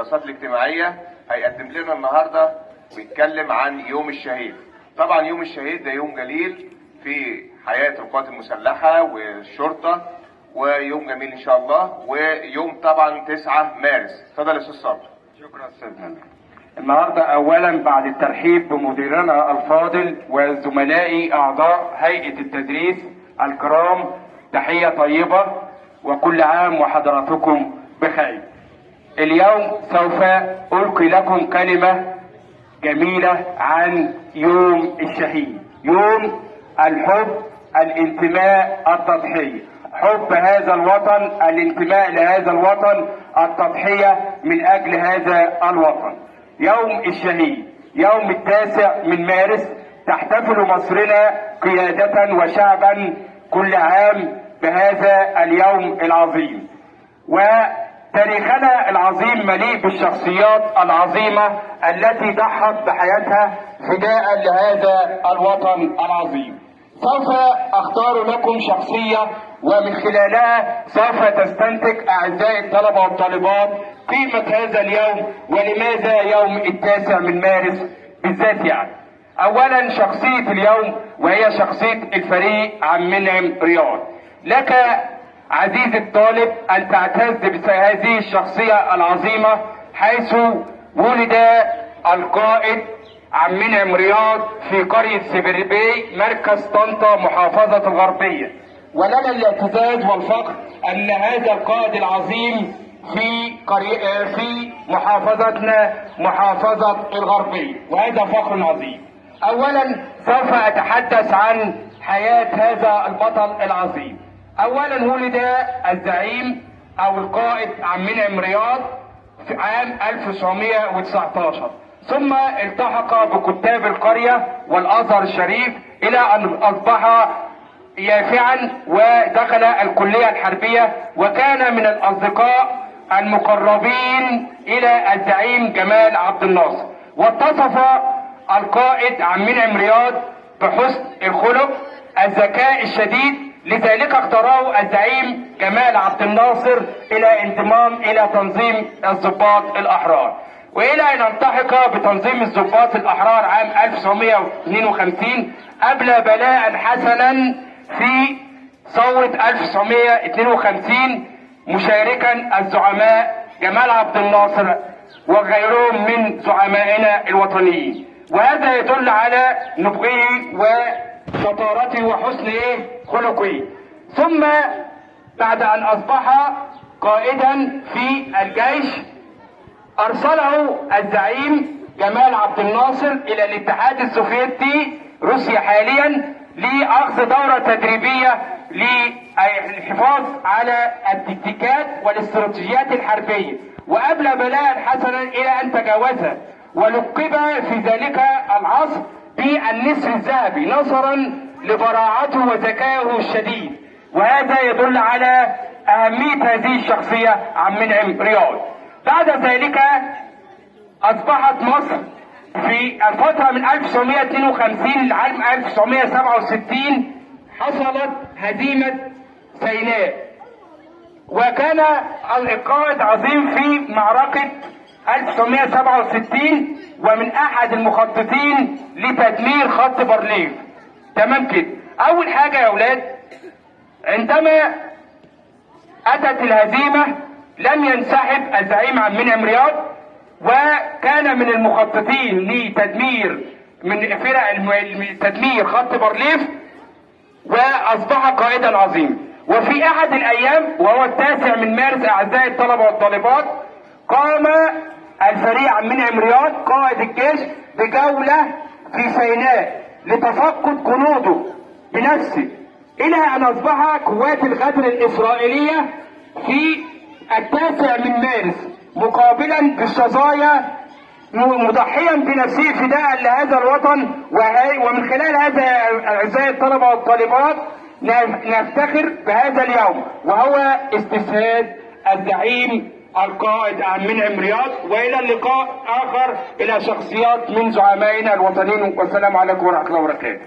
والدراسات الاجتماعية هيقدم لنا النهاردة ويتكلم عن يوم الشهيد. طبعا يوم الشهيد ده يوم جليل في حياة القوات المسلحة والشرطة، ويوم جميل ان شاء الله، ويوم طبعا 9 مارس. اتفضل يا استاذ صبري. شكرا استاذ هاني. النهارده اولا بعد الترحيب بمديرنا الفاضل وزملائي اعضاء هيئة التدريس الكرام، تحية طيبة وكل عام وحضراتكم بخير. اليوم سوف ألقي لكم كلمة جميلة عن يوم الشهيد، يوم الحب، الانتماء، التضحية، حب هذا الوطن، الانتماء لهذا الوطن، التضحية من أجل هذا الوطن. يوم الشهيد، يوم 9 مارس، تحتفل مصرنا قيادة وشعبا كل عام بهذا اليوم العظيم. وتاريخنا العظيم مليء بالشخصيات العظيمة التي ضحت بحياتها فداء لهذا الوطن العظيم. سوف اختار لكم شخصية ومن خلالها سوف تستنتج اعزائي الطلبة والطالبات قيمة هذا اليوم ولماذا يوم 9 مارس بالذات. يعني اولا شخصية اليوم وهي شخصية الفريق عبد المنعم رياض. لك عزيزي الطالب ان تعتز بهذه الشخصية العظيمة، حيث ولد القائد عبد المنعم رياض في قرية سبربي مركز طنطا محافظة الغربية. ولنا الاعتزاز والفخر ان هذا القائد العظيم في محافظتنا محافظة الغربية، وهذا فخر عظيم. اولا سوف اتحدث عن حياة هذا البطل العظيم. اولا ولد الزعيم او القائد عبد المنعم رياض في عام 1919، ثم التحق بكتاب القرية والازهر الشريف الى ان اصبح يافعا ودخل الكلية الحربية، وكان من الاصدقاء المقربين الى الزعيم جمال عبد الناصر. واتصف القائد عبد المنعم رياض بحسن الخلق، الذكاء الشديد، لذلك اختاره الزعيم جمال عبد الناصر الى انضمام الى تنظيم الضباط الاحرار، والى ان التحق بتنظيم الضباط الاحرار عام 1952 قبل بلاء حسنا في ثورة 1952، مشاركا الزعماء جمال عبد الناصر وغيرهم من زعمائنا الوطنيين. وهذا يدل على نبغه وشطارته وحسن خلقه. ثم بعد ان اصبح قائدا في الجيش، ارسله الزعيم جمال عبد الناصر الى الاتحاد السوفيتي روسيا حاليا لاخذ دورة تدريبية للحفاظ على التكتيكات والاستراتيجيات الحربية، وقبل بلاء حسنا الى ان تجاوزها، ولقب في ذلك العصر بالنسر الذهبي نظرا لبراعته وذكائه الشديد. وهذا يدل على اهمية هذه الشخصية عبد المنعم رياض. بعد ذلك اصبحت مصر في الفترة من 1952 لعام 1967 حصلت هزيمة سيناء، وكان القائد عظيم في معركة 1967 ومن احد المخططين لتدمير خط بارليف. تمام كده. اول حاجة يا اولاد، عندما اتت الهزيمة لم ينسحب الزعيم عبد المنعم رياض، وكان من المخططين لتدمير من فرق تدمير خط بارليف، واصبح قائدا عظيما. وفي احد الايام وهو 9 مارس اعزائي الطلبة والطالبات، قام الفريق عبد المنعم رياض قائد الجيش بجولة في سيناء لتفقد جنوده بنفسه، الى ان اصبح قوات الغدر الاسرائيلية في 9 مارس مقابلا بالشظايا مضحيا بنفسه فداء لهذا الوطن. ومن خلال هذا اعزائي الطلبة والطالبات نفتخر بهذا اليوم، وهو استشهاد الزعيم القائد عبد المنعم رياض. والى اللقاء اخر الى شخصيات من زعمائنا الوطنيين، والسلام عليكم ورحمة الله وبركاته.